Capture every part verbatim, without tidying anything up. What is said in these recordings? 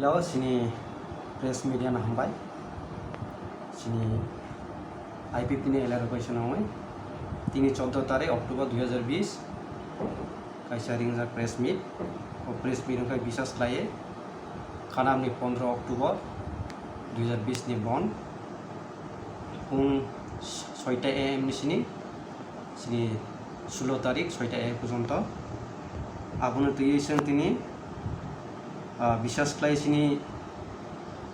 O sini press media no hambai. Sini I P F T ni alert rok bai swnamwi. Tini chordo tarik October dui hazar bish, kaisa ringjak press meet. O press meet wngkha bisas khlaiwi khanamni pondro October dui hazar bish ni bon. Pung soita A M ni sini, sini sulo tarik soita A M porjonto. Abono twiwi chwng tini, ah, bisas khlai sini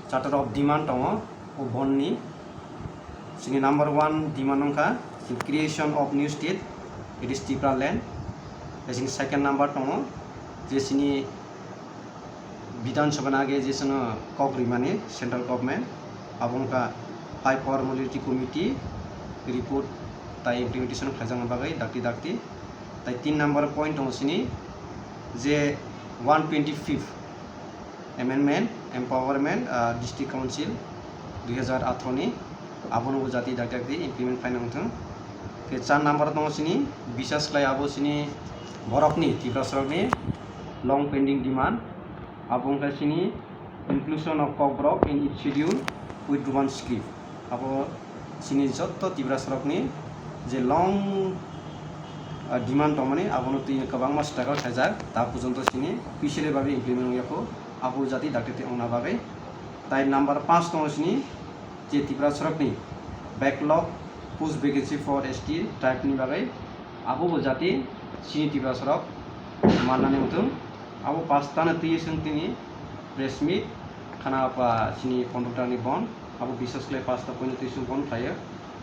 charter of demand tongo o bon ni. Sini number one demand wngkha sini creation of new state, it is Tipraland. Tei sini second number tongo je sini Bidhan Sabha ni age je chwngno kok rimani central government, abo wngkha five power modality committee report tai implementation khlaijakna bagwi dakti dakti. Tai tin number point tongo sini je one twenty fifth amendment, empowerment, ah, district council dui hazar atharo ni, abono bo jati dakti dakti implement khlaina wngthung. Khe char number tongo sini bisas khlai abo sini borokni Tiprasarokni long pending demand. Abo wngkha sini inclusion of Kokborok in its schedule with Roman script. Abo sini jotto Tiprasarokni je long, ah, demand tongmani abono twi kwbangma struggle khaijak, ta porjonto sini officially babe implement wngya kho, abo jati dakti te wngna bagwi. Tai number panch tongo sini je Tiprasarokni backlog post vacancy for S T tribe ni bagwi, abo bo jati sini Tiprasarok mannani wngthung. Abo pasta no twi chwng tini press meet khana apa sini pondro ta ni bon, abo bisas khlai pasta point no twi chwng bon khlaio.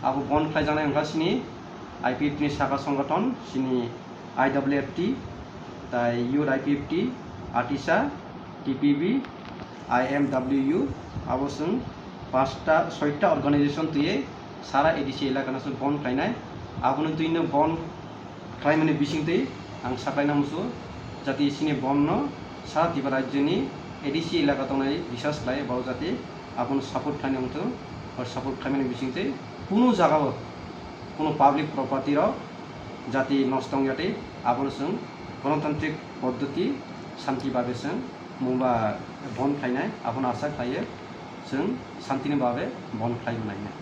Abo bon khlaijaknai wngkha sini I P F T ni saka songothon, sini I W F T, tai Youth I P F T, ATISA, T P B, I M W U, abo chwng pasta soita organization twiwi sara A D C elaka no chwng bon khlainai. Abono twi no bon khlaimani bisingtwi ang saklaina muchungo, jati sini bon no sara Tripura rajyoni A D C elaka tongnai bisas khlai, borok jati abono support khlaina wngthung, ba support khlaimani bisingtwi kunu jagao kunu public property rok jati nosto wngya tei abono chwng gonotantrik poddoti shanti babe chwng mungba bon khlainai, abono acha khlaiyo chwng shantini babe bon khlai manainai.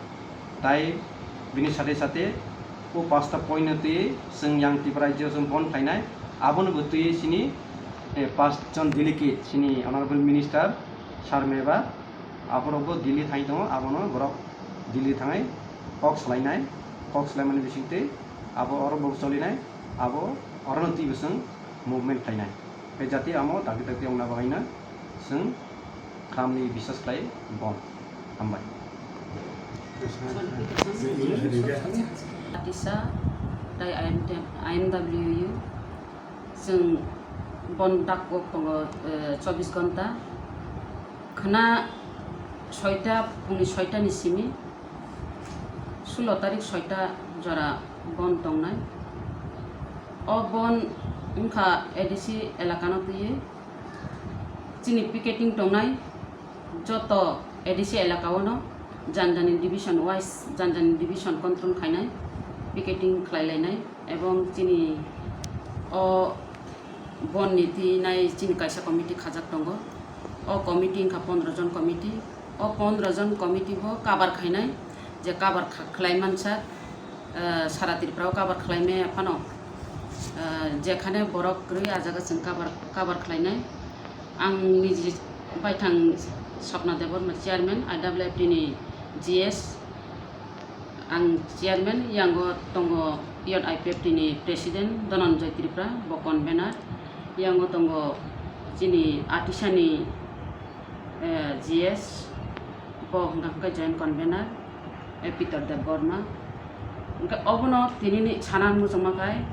Tai bini sate sate o pasta point no twi chwng yang Tripura rajyo chwng bon khlainai, abono bo twi chini, eh, pas jon delegate chini honorable minister sir meba, aborok bo Delhi thai tongo, abono borok Delhi thangai kok salainai, kok salaimani bisingtwi abo oro bo cholinai, abo orono twi bo chwng movement khlainai. Tei jati amo dakti dakti wngna bagwino chwng khamni bisas khlai bon. Hambai. Atisa, tai I M W U, chwng bon dak kok tongo, eh, chobbish ghonta. Khna soita, phungni soita ni simi sulo tarik soita jora bon tongnai. O bon wngkha A D C elakano twiwi chini picketing tongnai joto A D C elakao no janjani division wise, janjani division control khainai, picketing khlailainai, ebong chini o bon ni twi nai chini kaisa committee khajak tongo. O committee wngkha pondro jon committee. O pondro jon committee bo cover khainai, je cover kha-, khlai mansa, eh, sara Tripura o cover khlai maya phano, eh, jekhane borok kwrwi a jaga chwng cover, cover khlainai. Ang niji baithang Swapna Debbarma, chairman I W F T ni G S, ang chairman, yango tongo Youth I P F T ni president Dhananjay Tripura, bo convener, yango tongo chini Atisa ni, eh, G S, bo hwnkha hwnkhe joint convener, eh, Peter Debbarma. Hwnkhe obono tinini sana muchungma khai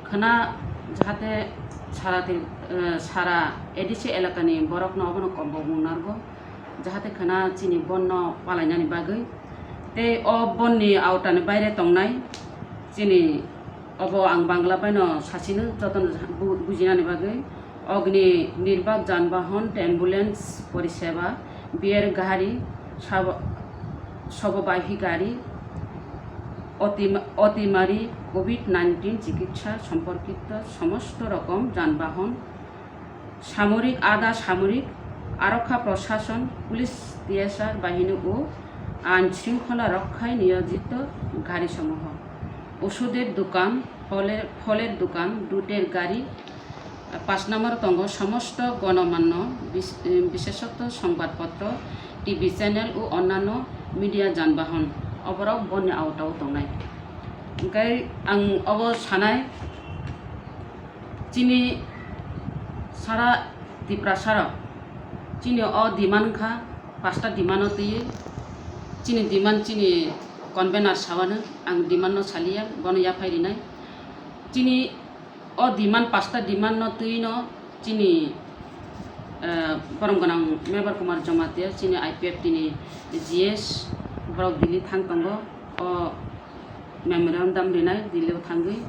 khna jahate sara Tri-, eh, sara A D C elakani borokno obono kombok mung narwgo. Jahate khna chini bonno palainani bagwi. Tei o bonni aotani baire tongnai chini, obo ang Bangla baino sachino jotono bu-, bujinani bagwi. Ogni nirbak janbahon, ambulance poriseba, beer gari, sabo-, sobobahi gari, otim-, otimari, covid nineteen chikitsa somporkito somosto rokom janbahon, samorik, adha samorik, আরক্ষা প্রশাসন, police, TSR বাহিনী ও আইন শৃঙ্খলা রক্ষায় নিয়োজিত গাড়ি সমূহ, ওষুধের দোকান, ফলের, ফলের দোকান, দুধের গাড়ি, পাঁচ নম্বর tongo সমস্ত গণমান্য বিশ-, বিশেষত সংবাদপত্র, টিভি চ্যানেল ও অন্যান্য মিডিয়া যানবাহন oborok bonni আওতাও tongnai. Hwnkhe ang obo sanai, chini sara Tiprasarok chini o demand wngkha, pasta demand o twiwi chini demand chini convener sawano ang demand no saliya, bono yaphai rinai. Chini o demand, pasta demand no twi no chini, eh, borom gwnang Mebar Kumar Jamatia, chini I P F T ni G S, borok Delhi thang tongo, o memorandum rinai Delhi o thangwi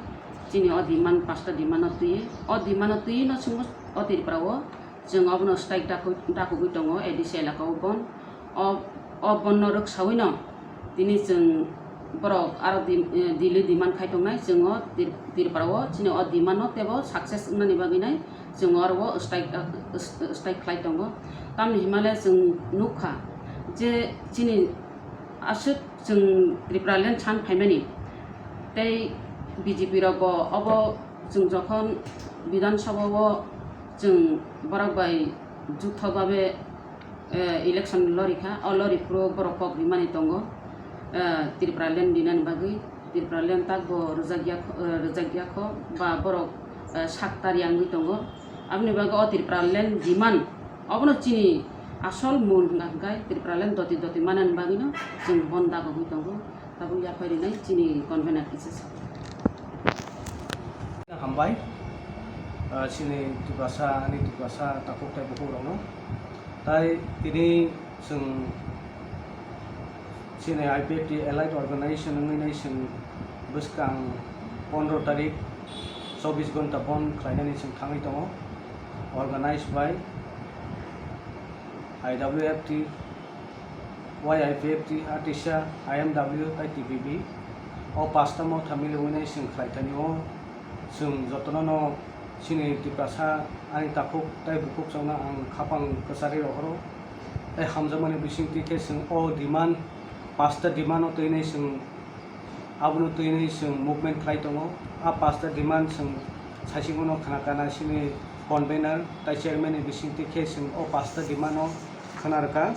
chini o demand, pasta demand no twi, o demand no twi no chwngno o Tripura o chwng obono strike daku-, dakugwi tongo A D C elaka o bon. O, o bonno rwksaui no tini chwng borok aro di-, eh, Delhi demand khai tongnai, chwng o Tir-, Tripura o chini o demand no teibo success wngnani bagwi nai chwng oro o strike, eh, strike khlai tongo. Tamni himale chwng nukha je chini aswk chwng Tripura land san phaimani tei B J P rok bo obo chwng jokhon Bidhan Sabha o chwng borok bai jukthok babe eh, election lorikha, o lori phuru borok kok rimani tongo, eh, Tripura land rinani bagwi. Tripura land tak bo rwjakya kho, eh, rwjakya kho, ba borok, eh, sak tarya wngwi tongo. Aboni bagwi o Tripura land demand, obono chini asol mul hwnka hwnkhe Tripura land doti doti manani bagwino chwng bon dagogwi tongo. Tabuk yaphai rinai chini convener kisa sa. Hambai, ah, chini Tiprasa, ani Tiprasa takhuk tei bukhuk rokno. Tai tini chwng chini I P F T Allied Organization wngwi nai chwng bwskang pondro tarik chobbish ghonta bon khlainani chwng thangwi tongo. Organized by I W F T, Y I P F T, Atisa, I M W, tei T P B. O pasta motha miliwi nai chwng khlai thani o chwng jotono no chini Tiprasa ani takhuk tei bukhuk chongno ang khapang kwcharwi rohoro. Tei hamjakmani bisingtwi khe chwng o demand, pasta demand o twi nai chwng Abono twi nai chwng movement khlai tongo. A pasta demand chwng saichung no khna kana chini convener tai chairman ni bisingtwi khe chwng o pasta demand no khna rwkha.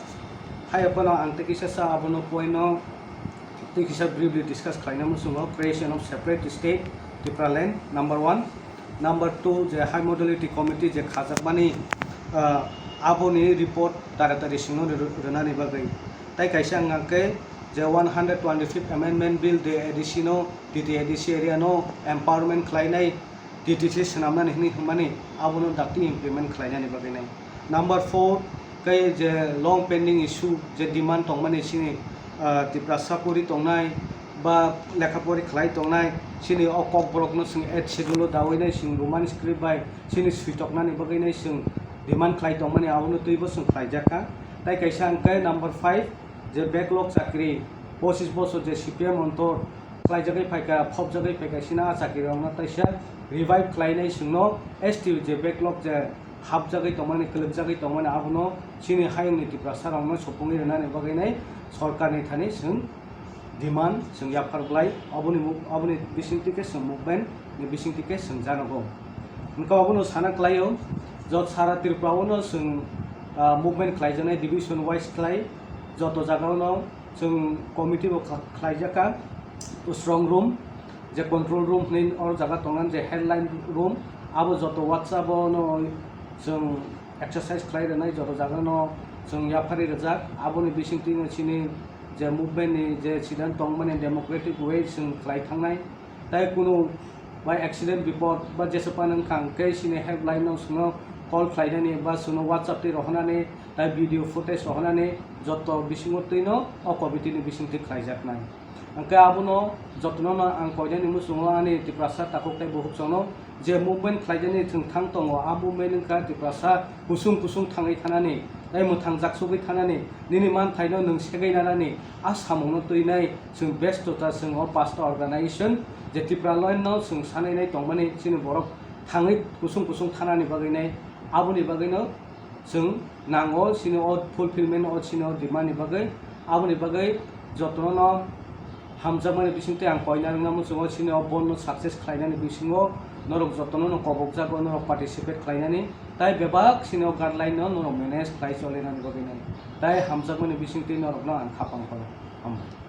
Hai phano ang tei kisa sa abono point no tei kisa briefly discuss khlaina muchungo, creation of separate state Tipraland number one. Number two, je High Modality Committee je khajakmani, ah, aboni report taratari chwngno rw-, rwnani bagwi. Tai kaisa wngkha khe je one hundred twenty-fifth Amendment Bill de A D C no, T T A D C area no empowerment khlainai, T T C swnamnani hwnwi hwnmani, abono dakti implement khlainani bagwi nai. Number four, khe je long pending issue, je demand tongmani chini, ah, Tiprasa pori tongnai ba lekha pori khlai tongnai, chini o Kokborokno chwng eighth schedule o dawi nai chwng Roman script bai chini switoknani bagwi nai chwng demand khlai tongmani, abono twibo chwng khlaijak kha. Tai kaisa hwnkhe number five, je backlog chakri, pochis bosor je C P M ontor khlaijagwi phaikha, phobjagwi phaikha, chini a chakrirokno taisa revive khlainai chwngno S T je backlog je hapjagwi tongmani, kwlwkjagwi tongmani, abono chini hayungni Tiprasarokno supungwi rwnani bagwi nai sorkarni thani chwng demand chwng yaphar glai, oboni mu-, oboni bisingtwi khe chwng movement ni bisingtwi khe chwng janogo. Hwnkhe obono sana klaio, jot sara Tripura o no chwng, ah, movement khlaijaknai division wise khlai, joto jaga o no chwng committee bo kha-, khlaijak kha, strong room, je control room hwnwi o jaga tongnani je headline room, abo joto WhatsApp o no chwng exercise khlai rwnai, joto jaga no chwng yapharwi rwjak, aboni bisingtwi no chini je movement ni je siddhant tongmani democratic way chwng khlai thangnai, tai kunu bai accident bipod ba jesapan wngkha hwnkhe chini helpline no chwngno call khlainani ba chwngno WhatsApp twi rohornani, tai video footage rohornani joto bisingo twino o committee ni bisingtwi khlaijaknai. Hwnkhe abono jotono no ang koinani muchungo ani Tiprasa takhuk tei bukhuk chwngno je movement khlaijani chwng thang tongo, a movement wngkha Tiprasa kusung kusung thangwi thanani, tei mwthang jaksugwi thanani, nini manthaino nwng segwi nanani, a samungno twinai chwng bestota chwng o pasta organization je Tipralandno chwng sanai nai tongmani chini borok thangwi kusung kusung thanani bagwi nai, aboni bagwino Chwng nango chini o fulfillment o chini o demand ni bagwi, aboni bagwi jotono no hamjakmani bisingtwi ang koina rwngna muchungo chini o bond no success khlainani bisingo norok jotono no kobokjago norok participate khlainani, tai bebak chini o guideline no norok manage khlai cholinani bagwi nani, tai hamjakmani bisingtwi norok no ang khapang kho. Hambai.